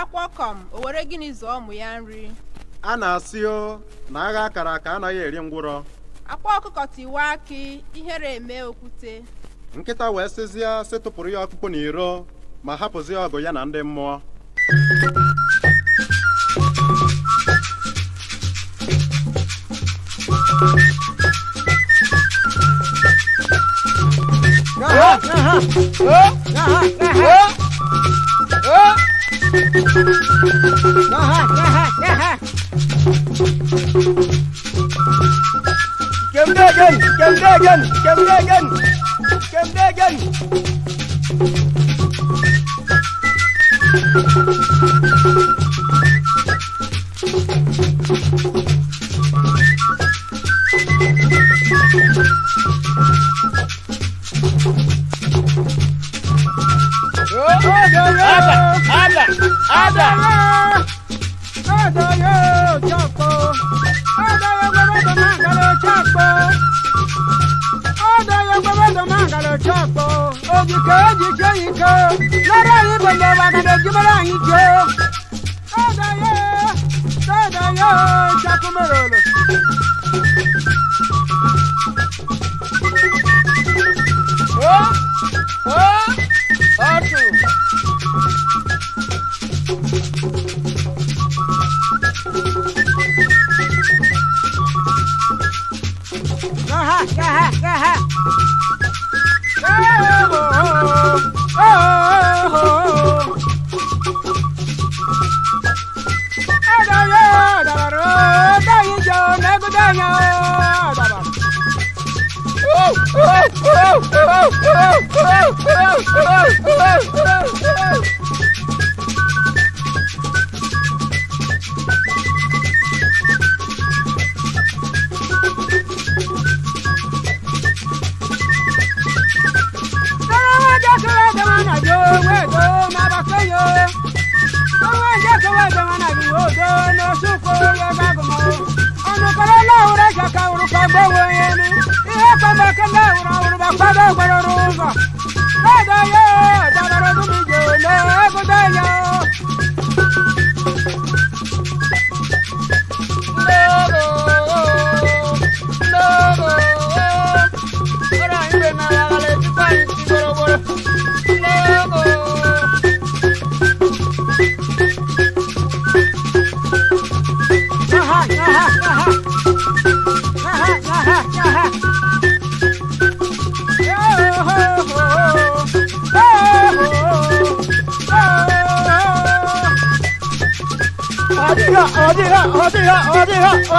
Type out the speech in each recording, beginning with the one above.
gbara kwọkọm, o were gịnị zụọ ụmụ ya nri? A na-asị o na agha akara aka anaghị eri ngwụrọ. Akwa ọkụkọ tiwa akị, ihere eme okwute. Nkịta wee sịzịa sị tụpụrụ ya ọkpụkpụ n'iro ma hapụzie ọgụ ya na ndị mmụọ. Kemdegen. Ada.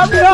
Ọdịha.